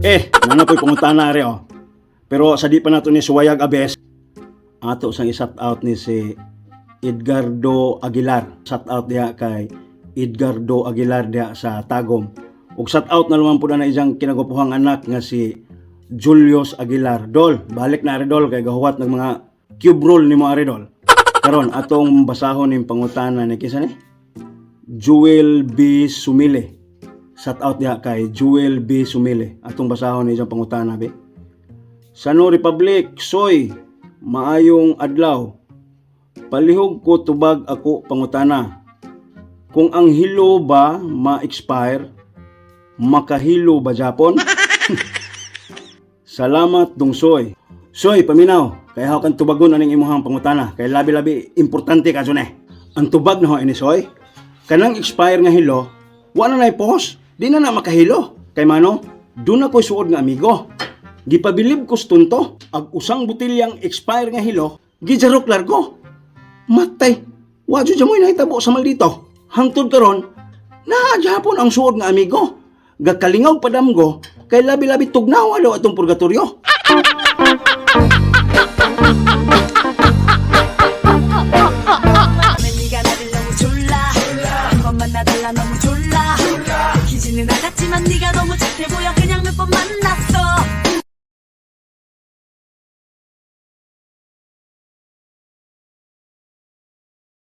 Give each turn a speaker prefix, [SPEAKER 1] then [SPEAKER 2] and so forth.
[SPEAKER 1] Eh, nana ko'y pangutana ari oh. Pero sa di pa nato ni suwayag abes, ato sang i-shout out ni si Edgardo Aguilar. Shout out diha kay Edgardo Aguilar diha sa Tagum. Ug shout out na naman po na isang kinagupuhang anak nga si Julius Aguilar. Dol, balik na ari dol kay gahuwat ng mga cube roll nimo ari dol. Karon atong basahon ning pangutana ni kinsa ni? Jewel B. Sumile. Shout out diha kay Jewel B. Sumile. Atong basahon ni isang pangutana be. Sano Republic, Soy, maayong adlaw. Palihog ko tubag ako pangutana. Kung ang hilo ba ma-expire, makahilo ba Japon? Salamat dong Soy. Soy, paminaw. Kay haw kang tubagon aning imuhang pangutana. Kay labi-labi importante ka eh. Ang tubag na ho ini Soy. Kanang expire nga hilo, wala na pos. Di na na makahilo. Kay mano, doon ako suod nga amigo. Gipabilib ko tunto, ag usang butilyang expire nga hilo, gijarok largo. Matay, wa jud mo'y nahitabo sa maldito. Hangtod karon, naa Japon ang suod nga amigo. Gakalingaw padamgo, kay labi-labi tugnawa daw atong purgatorio.
[SPEAKER 2] 네가 나를 너무 졸라 한 번만 나달라 너무 졸라 기지는 않았지만 네가 너무 착해 보여 그냥 몇 번만